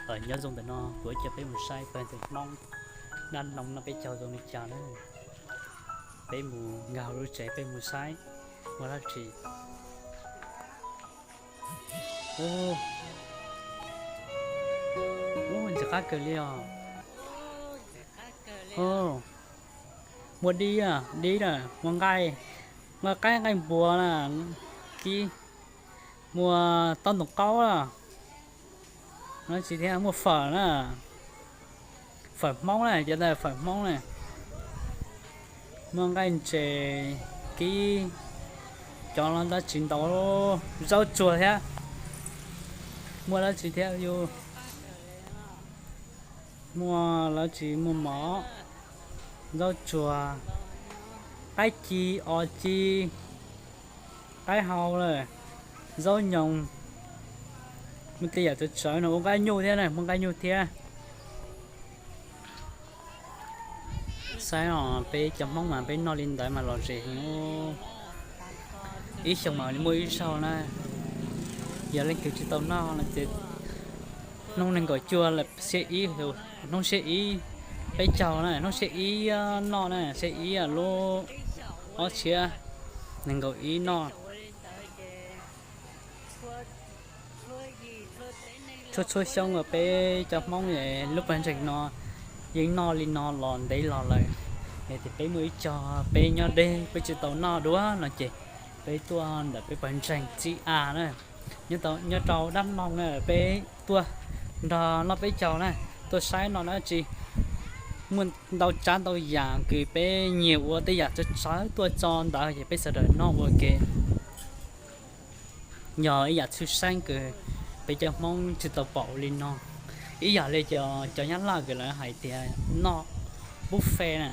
Nyob zoo ntawm no kuv coj peb mus saib pawg ntseeg Hmoob dab laug noj peb caug zoo li cas na. Peb mus nkag hauv lub tsev peb mus saib muaj dab tsi. Ub, ntxim qab kawg li os. Muaj dib, dib na, muaj nqaij, nqaij qaib nqaij npua na, kib, muaj taub ntoo qaub na, no tsis thiab muaj fawm na, fawm Hmoob na, cov ntawd fawm Hmoob na, muaj nqaij ntses, kib, cov los dab tsi ntau, zaub tsuag thiab, muaj dab tsi thiab yus, muaj dab tsi, muaj mov, zaub tsuag, qaib ci, os ci, qaib hau lawm, zaub nyoos, muaj tej yam tsawv tsawv no, muaj nqaij nyuj thiab na, muaj nqaij nyuj thiab. Saib os, peb cov Hmoob mas peb noj li ntawd mas lom zem heev. Ib xyoos mas muaj ib zaug na, yog leej twg tsis tau noj no ces hnub nees nkaum cuaj lawm, hnub xiab ib peb caug na, hnub xiab ib noj na, xiab ib lub ob txhiab nees nkaum ib noj. Txhua txhua xyoo uas peb cov Hmoob lub pawg ntseeg no yeej noj li no los ntev los lawm. Yog tias peb muaj ib co peb nyob deb peb tsis tau noj dua no ces peb tuaj ntawm peb pawg ntseeg Txib A na, nyob rau Dab Noj na, peb tuaj nrog noj peb caug na, tuaj saib noj dab tsi. Muaj ntau tsav ntau yam kws peb nyiam ua tej yam tsawv tsawv tuaj tso ntawd ces peb sawv daws noj ua ke. Yog ib yam tshwj xeeb kws peb cov Hmoob tsis tau pom ua li no. Ib yam li cov Nyab Laj kws lawv hais tias noj buffet na.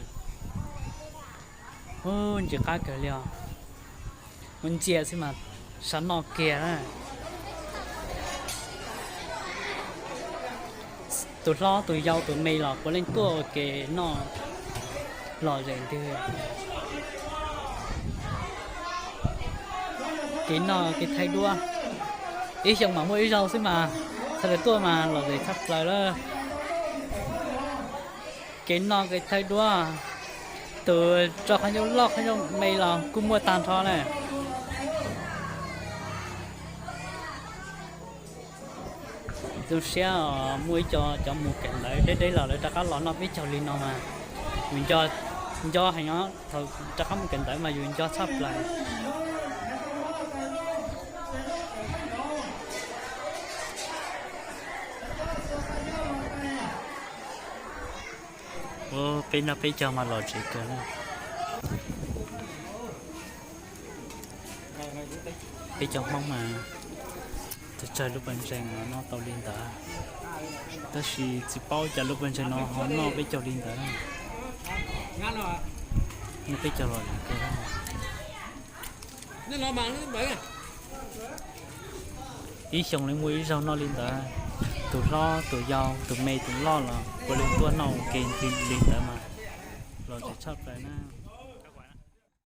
Ub, ntxim qab kawg li os. Ua ntsia xwb mas sab noj kiag na. Tus hlob tus yau tus me los puav leej tuaj ua ke noj lom zem ntag. Kev noj kev thaij duab, ib xyoo mas muaj ib zaug xwb mas sawv daws tuaj mas lom zem tshaj plaws lawm. Kev noj kev thaij duab, tus rau qhov ncauj loj qhov ncauj me los kuj muaj tag nrho na. Zoo siab muaj ib co cov mus kawm ntawv deb deb los lawv rov qab los noj peb caug li no mas yus nco heev os. Thaum rov qab mus kawm ntawv mas yus nco tshaj plaws. Ua peb noj peb caug mas lom zem kawg na. Peb cov Hmoob mas txawj txawj lub pawg ntseeg no noj tau li ntawd, tab sis tsis paub cas lub pawg ntseeg no ho noj peb caug li ntawd. Noj peb caug los li kawg. Ib xyoo li muaj ib zaug noj li ntawd, tus hlob tus yau tus me tus loj los puav leej tuaj noj ua ke li ntawd mas lom zem tshaj plaws na.